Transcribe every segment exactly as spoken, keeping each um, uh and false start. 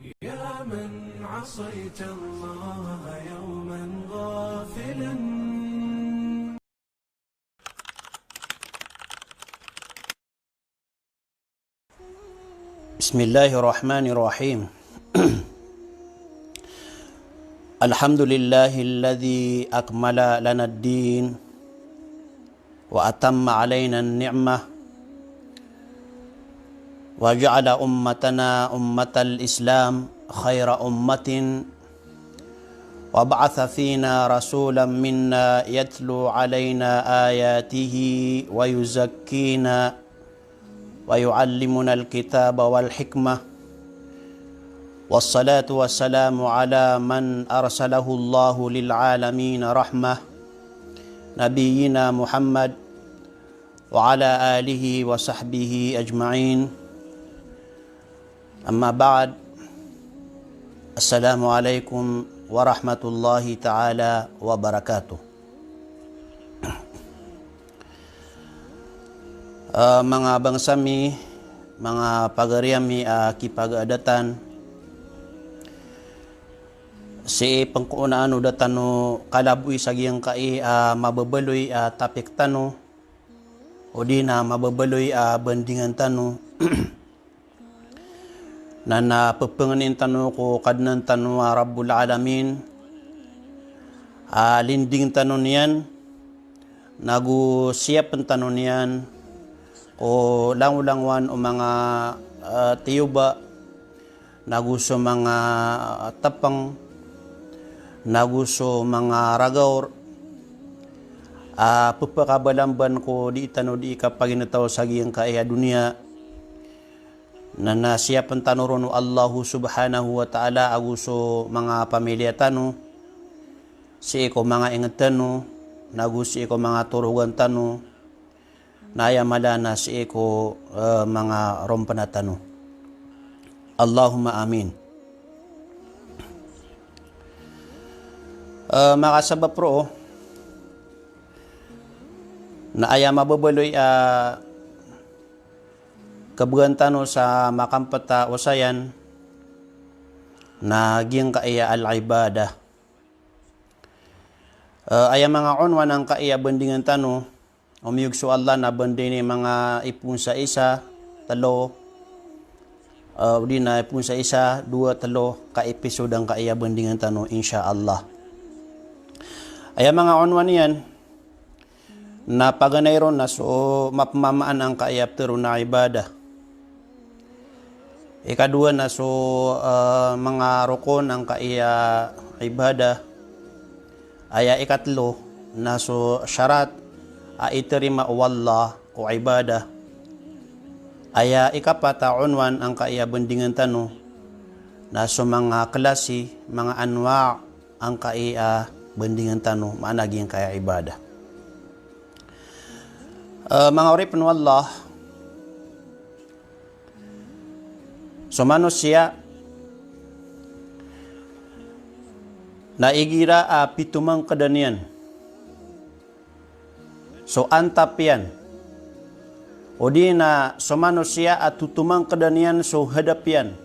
يا من عصيت الله يوما غافلا. بسم الله الرحمن الرحيم. الحمد لله الذي أكمل لنا الدين وأتم علينا النعمة وجعل أمتنا أمة الإسلام خير أمة وبعث فينا رسولا منا يتلو علينا آياته ويزكينا ويعلمنا الكتاب والحكمة. والصلاة والسلام على من أرسله الله للعالمين رحمة، نبينا محمد وعلى آله وصحبه أجمعين. أما بعد. السلام عليكم ورحمة الله تعالى وبركاته. Ah, manga bangsa mi, manga pagari ami a kipagaadatan, sii pengkoonaan o da tano kalaboy sa giyangkai a mababaloy a topic tano, odi na mababaloy a bandingan tano. Na, na pepengnin tano ko Kadnan tano a Rabbul Alamin a linding tano niyan, nago siyapen tano niyan ko langolangowan o manga, eh, tiyoba, nago so manga, eh, tepeng, nago so manga ragaor a pepakabalamban ko dii tano dii kapaginetaw sa giyangkai a doniya. Na, na siyapen tano ron o Allahu Subhanahu wa Ta'ala ago so manga pamiliya tano, sii ko manga inged tano, nago sii ko manga torogan tano, na aya mala na sii ko, eh, manga rompena tano. Allahumma amin. Eh, makasabap roo na aya mababaloy a kebegan tano sa makampet a osayan na giyangkai a al-ibadah. Eh, aya manga onwan angkai a bandingan tano, omiyog so Allah na bandingi manga ipoon sa isa, telo, eh, odi na ipoon sa isa, dowa, telo, ka episode angkai a bandingan tano, insha Allah. Aya manga onwan iyan, na paganay ron na so mapemamaan angkai a petero na ibadah. Ikadowa na so, eh, manga rokon angkai a ibadah. Aya ikatelo na so sharat a iterima o Allah ko ibadah. Aya ikapat a onwan angkai a bandingan tano na so manga klasi, manga anwa angkai a bandingan tano, maana giyangkai a ibadah. Eh, manga oripen o Allah, so manosiya na igira a pitomangkeda niyan so antap iyan, odi na so manosiya a totomangkeda niyan so hadap iyan,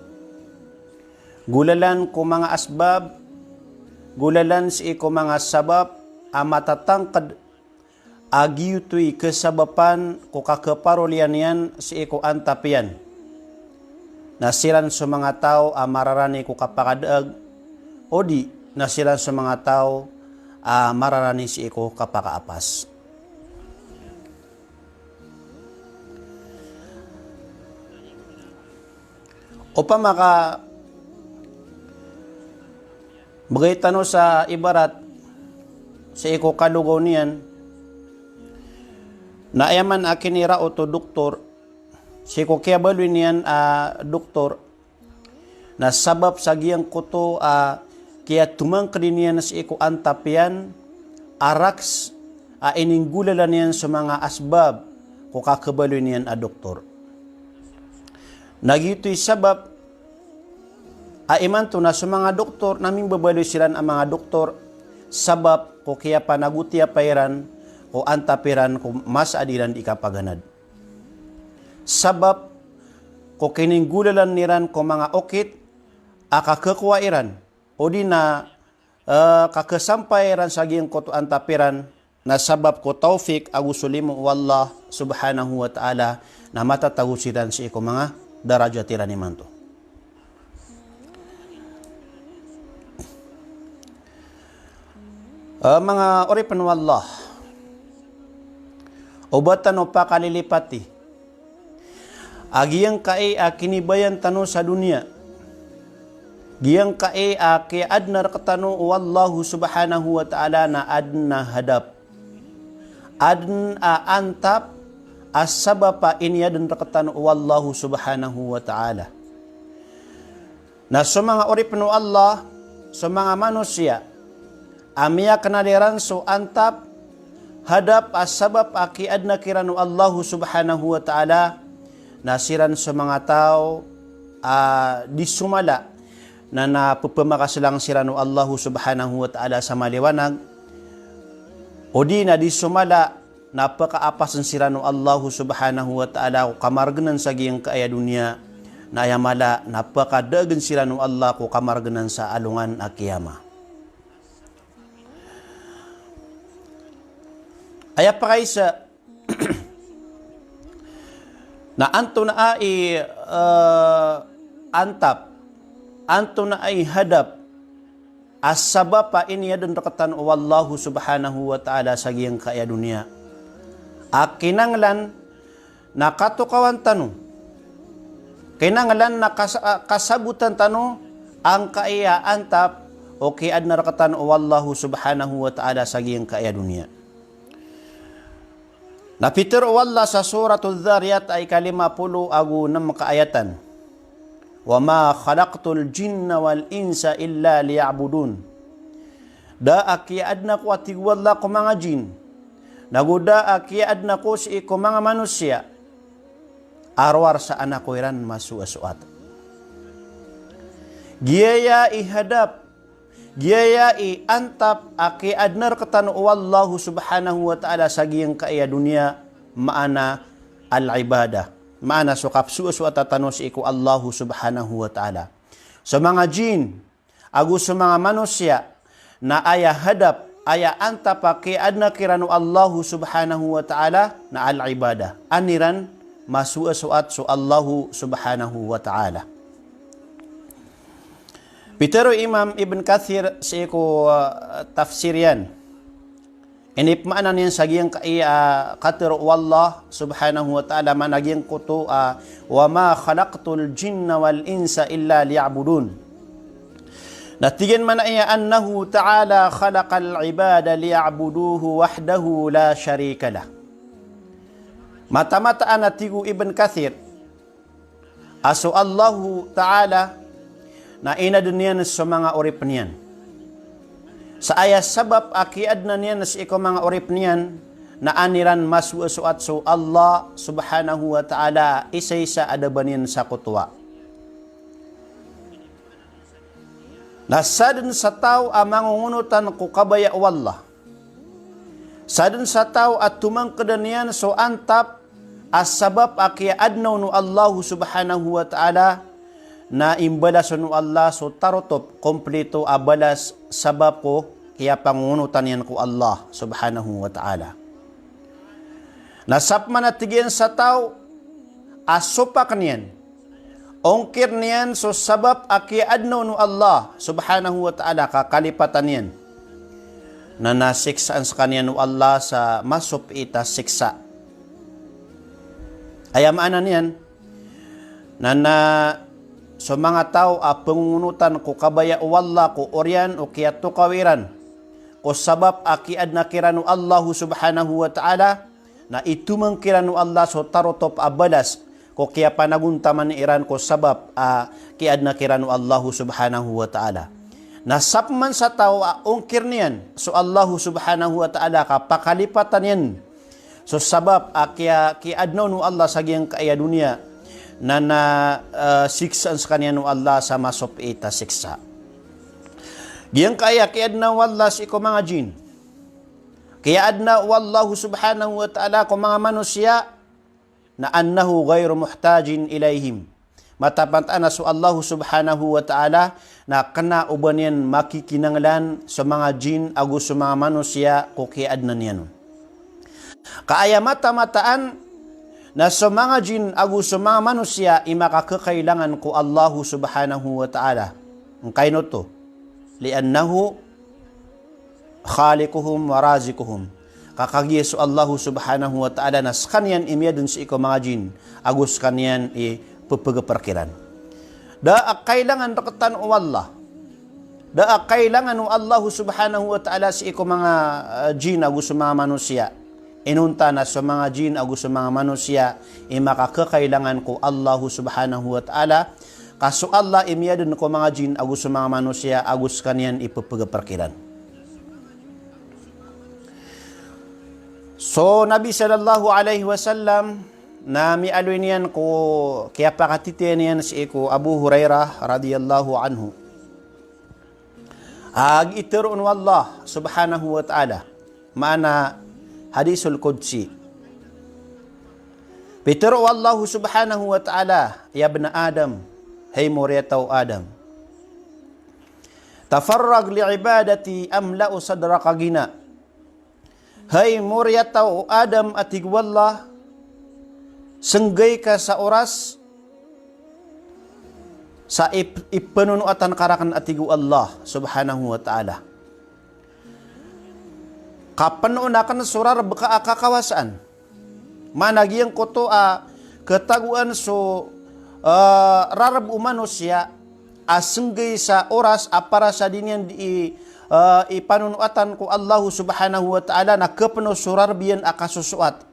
golalan ko manga asbab, golalan sii ko manga sabap a matatangked a giyoto i kesabapan ko kakeparoliyan iyan sii ko antap iyan, na siran so manga taw a mararani ko kapakadaag, odi na siran so manga taw a mararani sii ko kapakaapas. Opama ka begay tano sa ibarat sii ko kalogaw niyan, na aya man a kiniraot o doktor, sii ko kiyabaloy niyan a doktor, na sabap sa giyangkoto a kiyatomangkedi niyan sii ko antap iyan a raks a ininggolalan iyan so manga asbab ko kakebaloy niyan a doktor. Na giyoto i sabap a imanto na so manga doktor na mimbabaloy siran a manga doktor sabap ko kiyapanagotiyapai ran ko antap iran ko masa a di ran di kapaganad. Sabap ko kininggolalan iran ko manga okit a kakhakowa iran, odi na, eh, kakhasampay iran sa giyangkoto a antap iran, na sabap ko tawfik ago so limo o Allah subhanahu wa ta'ala, na matatago siran sii ko manga darajat iran imanto. Eh, manga oripn o Allah, o ba tano pakalilipati a giyangkai a kinibayan tano sa doniya, giyangkai a kiyaadna rktano o Allahu subhanahu wa ta'ala na adn a hadap, adn a antap a sabap a iniyadn rktano o Allahu subhanahu wa ta'ala. Na so manga oripn o Allah, so manga manosiya a miyaknal iran so antap, hadap a sabap a kiyaadna kiran o Allahu subhanahu wa ta'ala, na siran so manga taw a di so mala na, na pphamakaslang siran o Allahu subhanahu wa ta'ala sa maliwanag, odi na di so mala na pkhaapasn siran o Allahu subhanahu wa ta'ala ko kamargnan sa giyangkai a doniya, na aya mala na pkhadaagn siran o Allah ko kamargnan sa alongan a kiyama. Aya pakaisa na antonaa i, eh, antap, antonaa i hadap a sabap a iniyadn rktano o Allahu subhanahu wa ta'ala sa giyangkai a doniya a kinanglan na katokawan tano, kinanglan na kas-, ah, kasabotan tano angkai a antap o kiyaadna rktano o Allahu subhanahu wa ta'ala sa giyangkai a doniya. Na pitharo o Allah sa Suratul Dhariyat a ika lima polo ago nem ka ayatan, "Wa ma khalaqtul jinna wal insa illa liya'budun." Da a kiyaadna ko, a tig o Allah, ko manga jin, nago da a kiyaadna ko sii ko manga manosiya a rowar sa an ako iran masoasoat. Giyaya i hadap, giyaya i antap a kiyaadna rktano o Allahu subhanahu wa ta'ala sa giyangkai a doniya, maana al-ibadah. Maana so kapsoasoata tano sii ko Allahu subhanahu wa ta'ala. So manga jin ago so manga manosiya na aya hadap, aya antap a kiyaadna kiran o Allahu subhanahu wa ta'ala na al-ibadah. An iran masoasoat so Allahu subhanahu wa ta'ala. Pitharo Imam Ibn Kathir sii ko, ah, tafsir iyan. Inipmaana niyan sa giyangkai a, ah, katharo o Allah subhanahu wa ta'ala, maana giyangkoto a, ah, "Wa ma khalaqtul jinna wal insa illa liya'budun." Na tig iyan maana iyan, "Annahu ta'ala khalaqal ibada liya'buduhu wahdahu la sharika lah." Matamataan a tig o Ibn Kathir, a so Allahu Ta'ala na inadn iyan so manga oripn iyan. Sa aya sabap a kiyaadna niyan sii ko manga oripn iyan na an iran masoasoat so Allah Subhanahu wa Ta'ala, isaisa a da ba niyan sakotowa. Na sadn sa taw a mangongonotan ko kabaya o Allah, sadn sa taw a tomangkdan iyan so antap a sabap a kiyaadna on o Allahu Subhanahu wa Ta'ala, na imbalas on o Allah so tarotop, komplito a balas sabap ko kiyapangongonotan iyan ko Allah Subhanahu wa Ta'ala. Na sapman a tig iyan sa taw a sopakn iyan, ongkirn iyan so sabap a kiyaadna on o Allah Subhanahu wa Ta'ala ka kalipatan iyan, na na siksaan skaniyan o Allah sa masopiit a siksa. Aya maana niyan, na na so manga taw a pangongonotan ko kabaya o Allah ko oriyan o kiyatokawi ran ko sabap a kiyaadna kiran o Allahu Subhanahu wa Ta'ala, na itomang kiran o Allah so tarotop a balas ko kiyapanagontaman iran ko sabap a kiyaadna kiran o Allahu Subhanahu wa Ta'ala. Na sapman sa taw a ongkirn iyan so Allahu Subhanahu wa Ta'ala ka pakalipatan iyan so sabap a kiya, kiyaadna on o Allah sa giyangkai a doniya, na na, eh, siksaan skaniyan o Allah sa masopiit a siksa. Giyangkai a kiyaadna o Allah sii ko manga jin, kiyaadna o Allahu Subhanahu wa Ta'ala ko manga manosiya, na annahu ghairu muhtajin ilayhim. Matamataan a so Allah subhanahu wa ta'ala na kena o ba niyan makikinanglan so manga jinn ago so manga manosiya ko kiyaadna niyan on. Ka aya matamataan na so manga jinn ago so manga manosiya i makakakailangan ko Allah subhanahu wa ta'ala. Angkaino oto? Li'annahu khaliquhum wa raziquhum. Ka kagiya so Allah subhanahu wa ta'ala na sekaniyan i miyadn sii ko manga jinn, ago sekaniyan i pepegepar kiran. Da a kailangan rektano o Allah. Da a kailangan o Allah subhanahu wa ta'ala sii ko manga, eh, jinn ago so manga manosiya. Inonta na so manga jinn ago so manga manosiya i makakakailangan ko Allah subhanahu wa ta'ala, ka so Allah i miyadn ko manga jinn ago so manga manosiya ago sekaniyan i pepegepar kiran. So Nabi sallallahu alaihi wasallam na miyaaloy niyan ko kiyapakatitiya niyan sii ko Abu Hurairah radhiyallahu anhu. Agi iteroon o Allah subhanahu wa ta'ala. Maana hadisul qudsi. Pitero o Allah subhanahu wa ta'ala, "Ya ibna Adam, hay moriyataw o Adam. Tafarrag li ibadati amla'u sadraka ghina." Hay moriyataw o Adam, a tig o Allah, senggay ka sa oras sa ip-, ipenonoatan ka raken, a tig o Allah subhanahu wa ta'ala. Kapenoon aken so rareb ka a kakawasaan. Maana giyangkoto a ketagoan so, eh, rareb o manosiya a senggay sa oras a para sa di niyan di, eh, ipanonoatan ko Allah subhanahu wa ta'ala na kepeno so rareb iyan a kasosoat.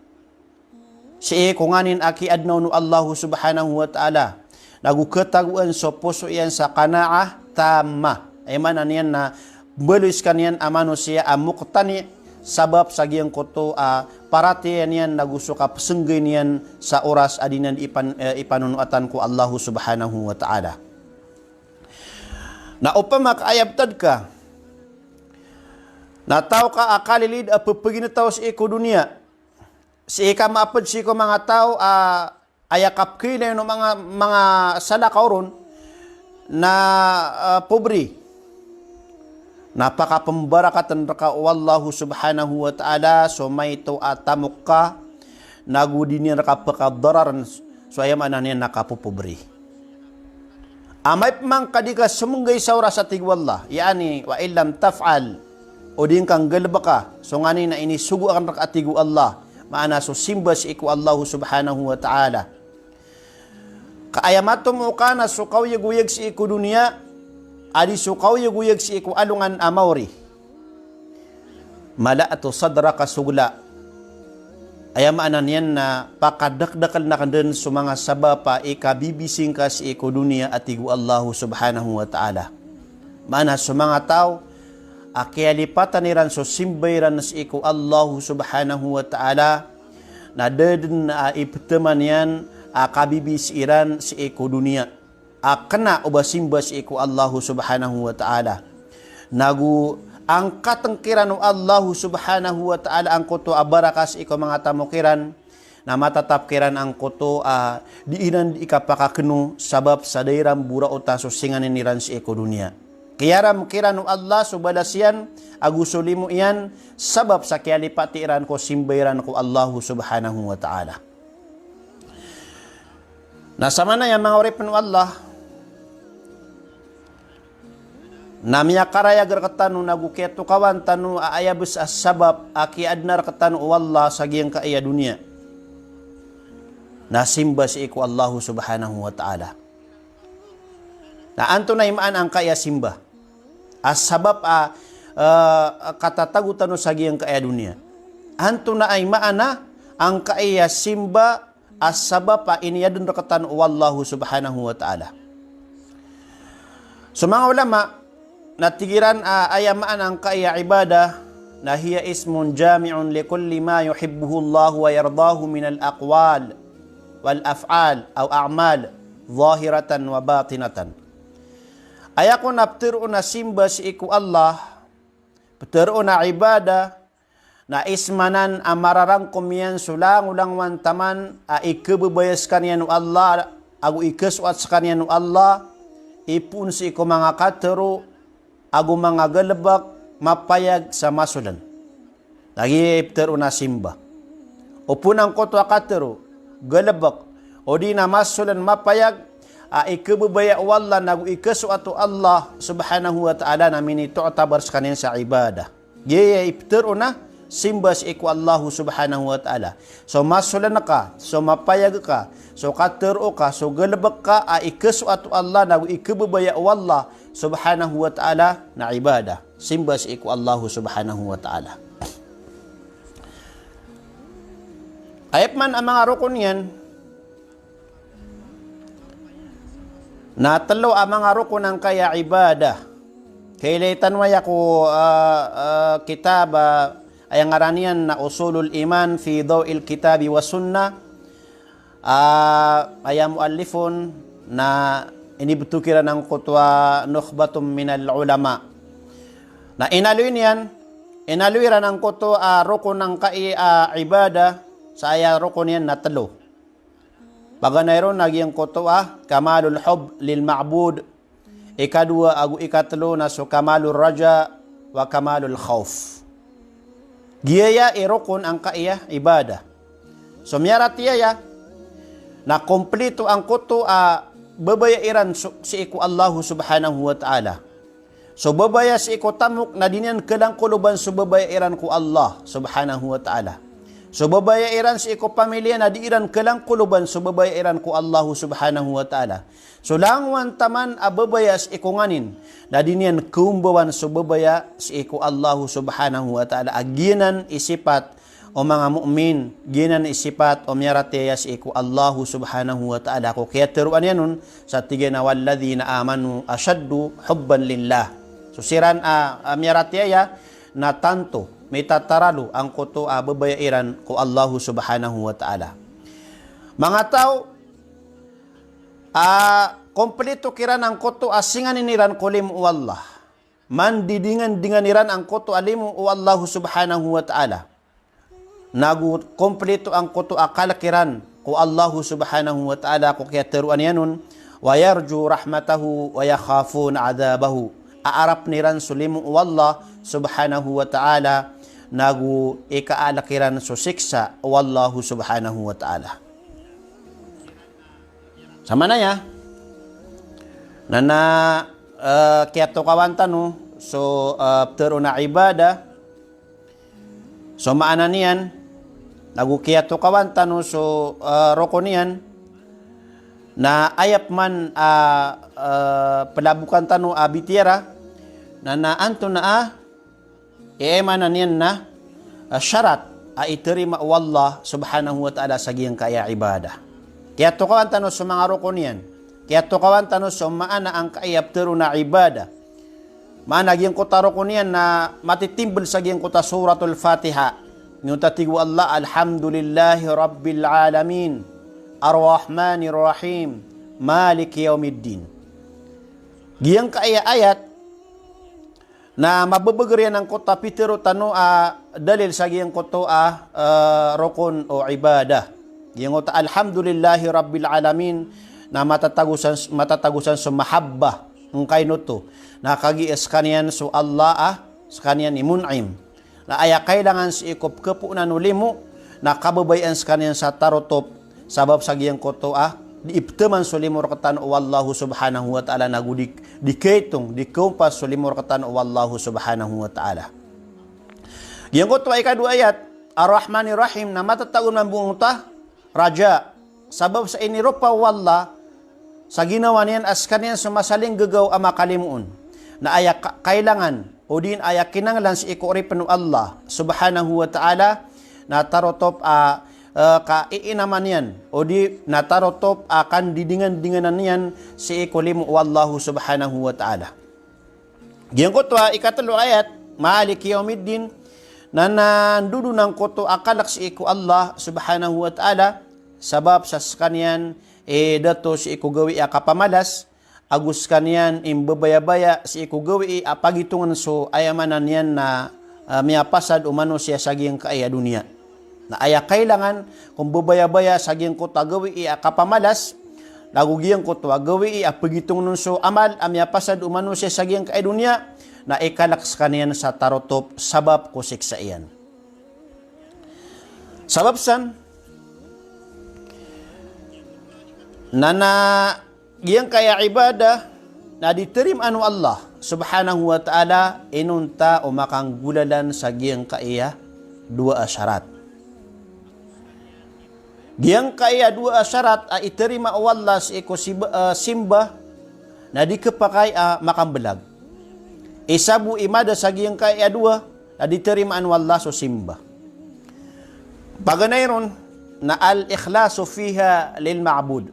Sii ko nganin a kiyaadna on o Allah subhanahu wa ta'ala. Nago ketagoan so poso iyan sa qanaah tammah. Aya maana niyan na mbaloy sekaniyan a manosiya a muqtani' sabap sa giyangkoto a paratiyaya niyan nago so kapesenggay niyan sa oras a di niyan ipan-, eh, ipanonoatan ko Allah subhanahu wa ta'ala. Na opama ka aya betad ka na taw ka a kalilid a pepeginetaw sii ko doniya, sii ka maaped sii ko manga taw a aya kapekilay o manga, manga salakaw ron na, ah, pobre. Na pakapembarakaten reka o Allah subhanahu wa ta'ala so maito a tamok ka, nago di niyan reka pekadararen so aya maana niyan na kapopobre. Amay pman ka di ka semenggay sa oras, a tig o Allah, ya'ni, wa in lam taf'al, o di ngka nggalebeka so nganin a inisogo aken reka, a tig o Allah, maana so simba sii ko Allah subhanahu wa ta'ala. Ka aya matomo ka na so kaoyagoyag sii ko doniya a di so kaoyagoyag sii ko alongan a maori. Mala'tu sadraka sughla. Aya maana niyan na pakadakdakel aken den so manga sabap a ikabibising ka sii ko doniya, a tig o Allah subhanahu wa ta'ala. Maana so manga taw a kiyalipatan iran so simba iran sii ko Allah subhanahu wa ta'ala, na da den a ipetaman iyan a kabibisi iran sii ko doniya a kena o ba simba sii ko Allah subhanahu wa ta'ala. Nago angkaten kiran o Allah subhanahu wa ta'ala angkoto a baraka sii ko manga tamok iran, na matatap kiran angkoto a di iran di kapakakeno sabap sa da iran boraota so singanin iran sii ko doniya. Kiyaram kiran o Allah so balas iyan ago so limo iyan sabap sa kiyalipati iran ko simba iran ko Allah subhanahu wa ta'ala. Na samanaya manga oripen o Allah, na miyakarayag rektano nago kiyatokawan tano a aya bes a sabap a kiyaadna rektano o Allah sa giyangkaya doniya na simba sii ko Allah subhanahu wa ta'ala. Na antonaa i maan angkaya simba a sabap a, eh, katatago tano sa giyangkaya doniya? Antonaa i maana angkaya simba a sabap a iniyaden rektano o Allah subhanahu wa ta'ala? So manga ulama na tig iran a aya maana angkaya ibadah na hiya ismun jami'un likulli ma yuhibbuhu Allah wa yardahu minal aqwal wal af'al aw a'mal zahiratan wa batinatan. Aya kon a peteroon a simba sii ko Allah, peteroon a ibadah, na ism anan a mararangkom iyan so langolangowan taman a ikebebaya sekaniyan o Allah ago ikasoat skaniyan o Allah, ipoon sii ko manga katero, ago manga galebek, mapayag sa masolen. Lagid i petero na simba. O phoon angkoto a katero, galebek, odi na masolen mapayag, a ikebebaya o Allah, nago ikasoat o Allah subhanahu wa ta'ala na minitotabar skaniyan sa ibadah. Giya i petero na simba sii ko Allah subhanahu wa ta'ala. So masolen ka, so mapayag ka, so katero ka, so galebek ka, a ikasoat o Allah, nago ikebebaya o Allah subhanahu wa ta'ala na ibadah. Simba sii ko Allah subhanahu wa ta'ala. Aya pman a manga rokon iyan, na telo a manga rokon angkaya ibadah. Kailay tano aya ko, ah, ah, kitab, ah, aya ngaran iyan na Usulul Iman fi Daw'il Kitabi was Sunnah. Ah, aya muallifun na inibetho kiran angkoto a Nukhbatum minal Ulama. Na inaloy niyan, inaloy iran angkoto a rokon angkai a ibadah, sa aya rokon iyan na telo. Paganay ron na giyangkoto a kamalul hubb lil ma'bud. Ikadowa ago ikatelo na so kamalur raja wa kamalul khawf. Giyaya i rokon angkaya ibadah. So miyaratiyaya na komplito angkoto a babaya iran so, sii ko Allah subhanahu wa ta'ala. So babaya sii ko tamok na di niyan kalangkoloban so babaya iran ko Allah subhanahu wa ta'ala. So babaya iran sii ko pamilya na di iran kalangkoloban so babaya iran ko Allah subhanahu wa ta'ala. So langowan taman a babaya sii ko nganin na di niyan kaombawan so babaya sii ko Allah subhanahu wa ta'ala. A giyanan i sipat o manga mu'min, giyanan i sipat o miyaratiyaya sii ko Allah subhanahu wa ta'ala. Ko kiyateroan iyan on, sa tig iyan a walladhina amanu ashaddu hubban lillah. So siran a, a miyaratiyaya na tanto mitataralo angkoto a babaya iran ko Allah subhanahu wa ta'ala. Manga taw a komplito kiran angkoto a singanin iran ko limo o Allah. Mandidingandingan iran angkoto a limo o Allah subhanahu wa ta'ala. Nago komplito angkoto a kalek iran ko Allah subhanahu wa ta'ala, ko kiyateroan iyan on, wa yarju rahmatahu wa yakhafuna adhabahu. Aarapen iran so limo o Allah subhanahu wa ta'ala, nago ikaalek iran so siksa o Allah subhanahu wa ta'ala. Samanaya, na na, eh, kiyatokawan tano so, eh, petero na ibadah, so maana niyan, nago kiyatokawan tano so, eh, rokon iyan, na aya pman a, eh, pelabokan tano a bitiyara, na na antonaa i maana niyan na, eh, sharat a iterima o Allah subhanahu wa ta'ala sa giyangkaya ibadah. Kiyatokawan tano so manga rokon iyan. Kiyatokawan tano so maana angkaya petero na ibadah. Maana giyangkoto a rokon iyan na matitimbel sa giyangkoto a Suratul Fatiha. Giyoto a tig o Allah, "Alhamdulillahi Rabbil Alamin, Arrahmanir Rahim, Maliki Yawmiddin." Giyangkaya ayat na mabebeger iyan angkoto a pitero tano a dalil sa giyangkoto a, eh, rokon o ibadah. Giyangkoto a Alhamdulillahi Rabbil Alamin na matatagosan, matatagosan so mahabbah, ngkaino oto. Na kagiya sekaniyan so Allah a, sekaniyan i Mun'im. Na aya kailangan sii ko pekepoonan o limo, na kababayaan sekaniyan sa tarotop, sabap sa giyangkoto a, di ipteman so limo rektano o Allah subhanahu wa ta'ala, nago di, di kaitong, di kaompas so limo rektano o Allah subhanahu wa ta'ala. Giyangkoto a ikadowa ayat, Arrahmanir Rahim, na matatago mambo angkoto a raja. Sabap sa iniropa o Allah sa ginawa niyan a sekaniyan so masalinggegaw a makalimoon. Na aya ka-, kailangan, odi na aya kinanglan sii ko oripen o Allah subhanahu wa ta'ala, na tarotop a, eh, kaiinaman iyan, odi na tarotop a kandidingandinganan iyan sii ko limo o Allah subhanahu wa ta'ala. Giyangkoto a ikatelo ayat, Maliki Yawmiddin, na nandodon angkoto a kalek sii ko Allah subhanahu wa ta'ala, sabap sa sekaniyan i dato sii ko gawii a kapamalas, ago sekaniyan i mbabayabaya sii ko gawii a pagitongen so aya maana niyan na, ah, miyapasad o manosiya sa giyangkaya doniya. Na aya kailangan ko mbabayabaya sa giyangkoto a gawii a kapamalas, ago giyangkoto a gawii a pagitong on so amal a miyapasad o manosiya sa giyangkai a doniya, na ikalk skaniyan sa tarotop sabap ko siksa iyan. Sabap san, na na giyangkai a ibadah na di tarimaan o Allah subhanahu wa ta'ala inonta o makanggolalan sa giyangkai a dowa a sharat. Giyangkai a dowa a sharat a itarima o Allah sii ko siba, eh, simba, na di khapakay a makambelag. Isa bo i mada sa giyangkai a dowa na di tarimaan o Allah so simba. Paganay ron na al-ikhlasu fiha lil ma'bud.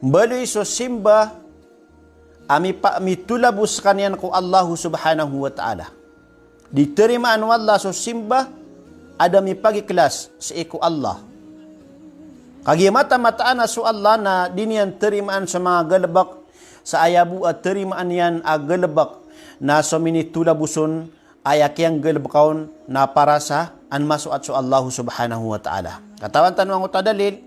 Mbaloy so simba a mipa-, mitolabos skaniyan ko Allahu subhanahu wa ta'ala. Di tarimaan o Allah so simba a da mipagikhlas sii ko Allah. Kagiya mata-mataan a so Allah na di niyan tarimaan so manga galebek, sa aya bo a tarimaan iyan a galebek na so minitolabos on, aya kiyanggalebeka on na para sa an masoat so Allahu subhanahu wa ta'ala. Katawan tano angkoto a dalil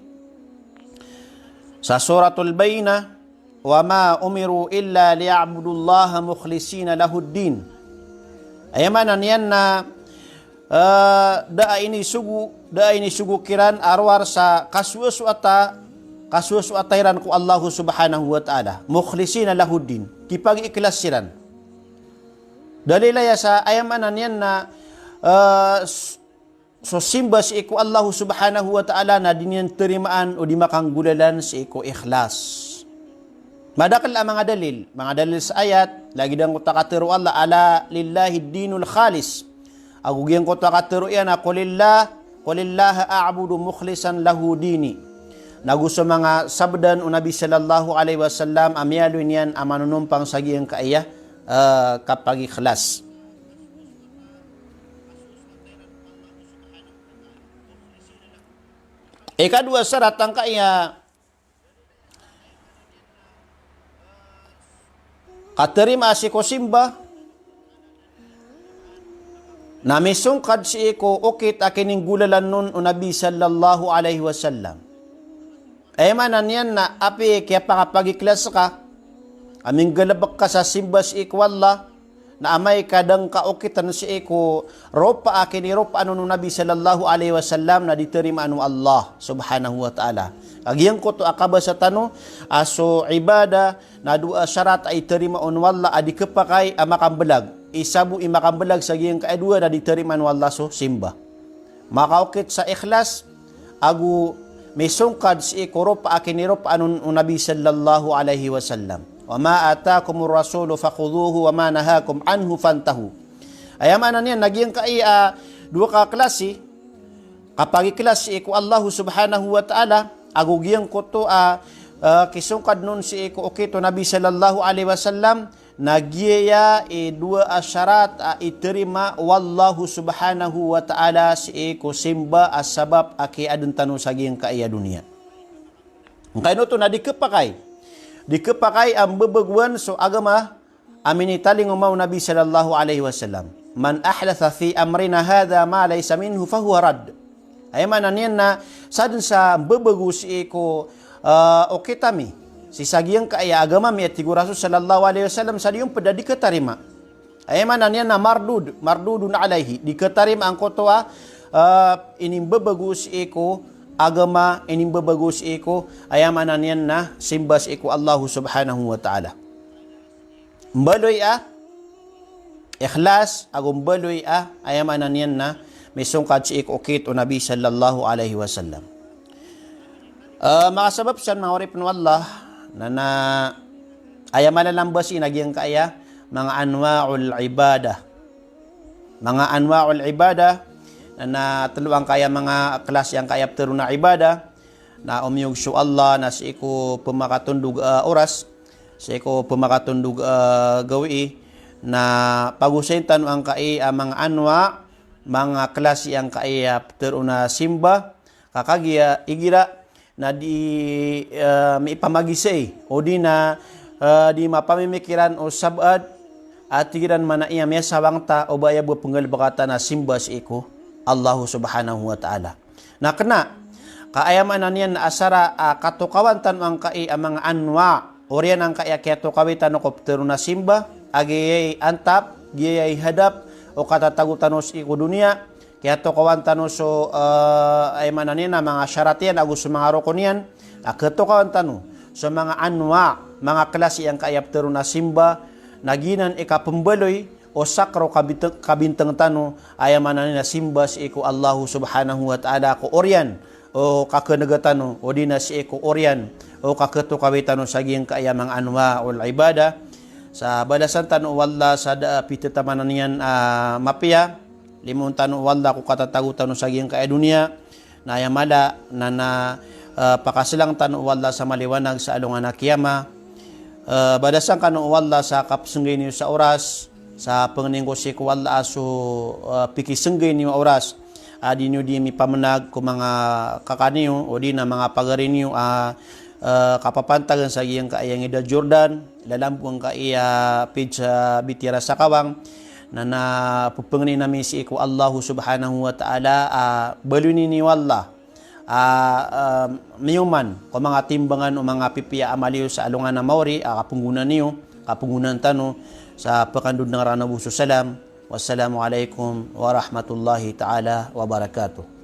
sa Suratul Bayyinah, "Wa ma umiru illa liya'budullaha mukhlisina lahuddin." Aya maana niyan na, eh, da a inisogo, da a inisogo kiran a rowar sa kasoasoata, kasoasoata iran ko Allahu subhanahu wa ta'ala. Mukhlisina lahuddin. Kipagikhlas siran. Dalil aya sa, aya maana niyan na, eh, s-, so simba sii ko Allahu subhanahu wa ta'ala na di niyan tarimaan o di makanggolalan sii ko ikhlas. Madakel a manga dalil, manga dalil sa ayat, lagid angkoto a katharo o Allah, "Ala lillahi dinul khalis." Ago giyangkoto a katharo iyan a, "Qulillah, qulillaha a'budu mukhlisan lahu dini." Nago so manga sabdan o Nabi sallallahu alaihi wasallam a miyaaloy niyan a manonompang sa giyangkaya, eh, kapagikhlas. Ikadowa a sharat angkaya katarima sii ko simba na misongkad sii ko okit a kininggolalan on o Nabi sallallahu alaihi wasallam. Aya maana niyan na apiya kiyapakapagikhlas ka a minggalebek ka sa simba sii ko Allah, na amay ka da ngka okitan sii ko ropa a kiniropaan on o Nabi sallallahu alaihi wasallam na di tarimaan o Allah subhanahu wa ta'ala. Kagiya angkoto a kabasa tano a so ibadah na dowa a sharat a itarima on o Allah a di khapakay a makambelag. Isa bo i makambelag sa giyangkaya dowa na di tarimaan o Allah so simba. Makaokit sa ikhlas, ago misongkad sii ko ropa a kiniropaan on o Nabi sallallahu alaihi wasallam. "Wa ma atakumur rasulu fakhudhuhu wa ma nahakum anhu fantahu." Aya maana niyan na giyangkaya dowa ka klasi, kapagikhlas sii ko Allahu subhanahu wa ta'ala, ago giyangkoto a, eh, kisongkad on sii ko okit o Nabi sallallahu alaihi wasallam, na giyaya i dowa a sharat a itarima o Allahu subhanahu wa ta'ala sii ko simba a sabap a kiyaden tano sa giyangkaya doniya. Angkaya oto na di khapakay, di khapakay a mbebagoan so agama a minitalingoma o Nabi sallallahu alaihi wasallam. "Man ahdatha fi amrina hadha ma laysa minhu fahuwa radd." Aya maana niyan na sadn sa mbebago sii ko, eh, okit ami sii sa giyangkaya agama mi, a tig o Rasul sallallahu alaihi wasallam, sa di on ped a di khatarima. Aya maana niyan na mardud, mardudun alaihi. Di khatarima angkoto a, eh, inimbebago sii ko agama, inimbebago sii ko, aya maana niyan na simba sii ko Allahu subhanahu wa ta'ala. Mbaloy a ikhlas, ago mbaloy a, aya maana niyan na misongkad sii ko okit o Nabi sallallahu alaihi wasallam. Eh, manga sabap san, manga oripen o Allah, na, na aya malalamba sii na giyangkaya manga anwa'ul ibadah. Manga anwa'ul ibadah, na, na telo angkaya manga klasi angkaya petero a ibadah, na omiyog so Allah, na sii ko pemakatondog, eh, oras, sii ko pemakatondog, eh, gawii, na pagosayin tano angkai a manga anwa, manga klasi angkaya petero a simba, ka kagiya igira na di, eh, mipamagisai, odi na, eh, di mapamimikiran o sabaad, a tig iran mana iya miyasawang ta o ba aya bo penggalebeka ta na simba sii ko Allahu subhanahu wa ta'ala. Na kena Ka aya maana niyan na asar a, ah, katokawan tano angkai a manga anwa, oriyan angkai a kiyatokawi tano ko ptharoon a simba, a giyai antap, giyai hadap o katatago tano sii ko doniya, kiyatokawan tano so, ah, aya maana niyan na manga sharat iyan ago so manga rokon iyan, a katokawan tano so manga anwa, manga klasi angkai a ptharoon a simba, na giyanan i kapmbaloy o sakr o kabit-, kabintang tano, aya maana niyan na simba sii ko Allah subhanahu wa ta'ala ko oriyan o kaknega tano, odi na sii ko oriyan o kakatokawi tano sa giyangkai a manga anwa'ul ibadah. Sa balasan tano o Allah sa da a pitataman iyan a mapiya, limoon tano o Allah ko katatago tano sa giyangkai a doniya, na aya mala na, na, ah, pakaselang tano o Allah sa maliwanag sa alongan a kiyama. Ah, balasan kano o Allah sa kapsenggay niyo sa oras, sa pangnin ko sii ko Allah a so, ah, pikisenggay niyo a oras a di niyo di mipamnag ko manga kaka niyo, odi na manga pagari niyo a, ah, kapapantagan sa giyangkai a ngida Jordan, lalambo angkai a page a Bitiyara sa Kawang, na, na pepangnin ami sii ko Allah subhanahu wa ta'ala a baloy niyo o Allah a, ah, miyoman ko manga timbangan o manga pipiya a amal iyo sa alongan a maori a kapnggonaan iyo, kapnggonaan tano sa pkandod na ngaran o bo so salam. Wassalamu alaikum warahmatullahi ta'ala wabarakatuh.